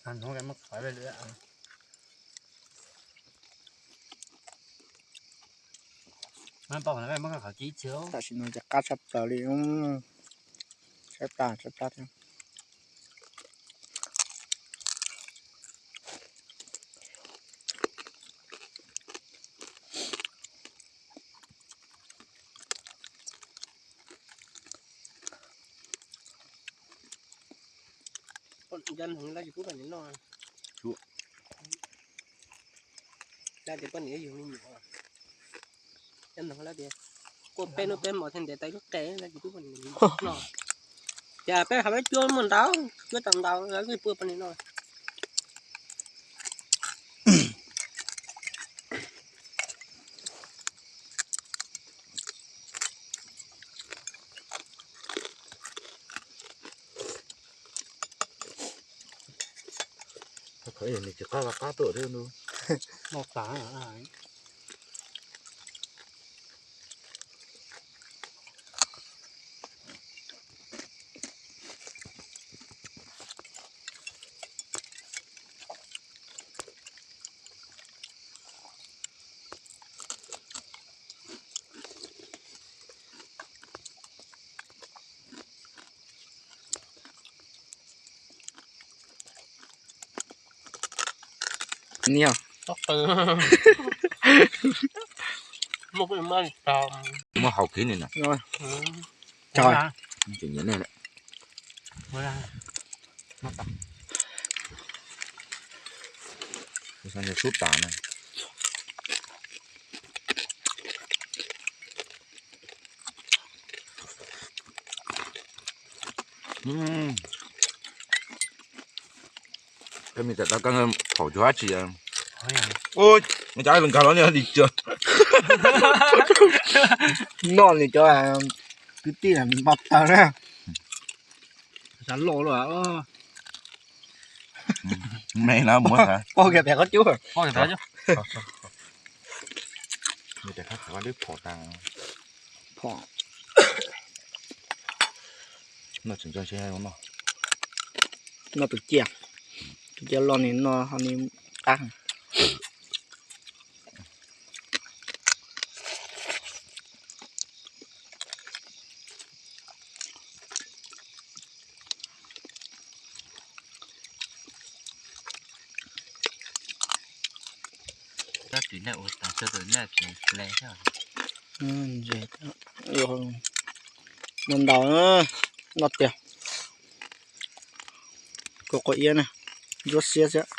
Tam sim no ces qab tshaj plaws li, saib plab saib plab thiab. Kuj peb hnub peb hmo thiaj ntiav tau ib lub qe, ces peb hais peb cuab muaj ntau, cuab tau ntau lawv kuj pua poj niam no. Nws tsis qab qab tuaj thiab. Muab hau kiag ni na. Tseem nyiam nej lawm. Sub tas na. Peb me tam tau koj thaum cov dab tsi? Ua cas nkag los li cas? Noj nws cov kwv tij npau taws na. Xav loj lawm. Me na muab paub kiag pem qhov cub. Phom tas. Noj tseem nco ntshe noj. Noj tus ciaj, tus ciaj loj ni noj ho ni qab. Tab sis nej ua tas txog tus nej tsis hle thiab. Noj ntau, noj tiag. Kua quav iab na, ntsuab xiab xwb.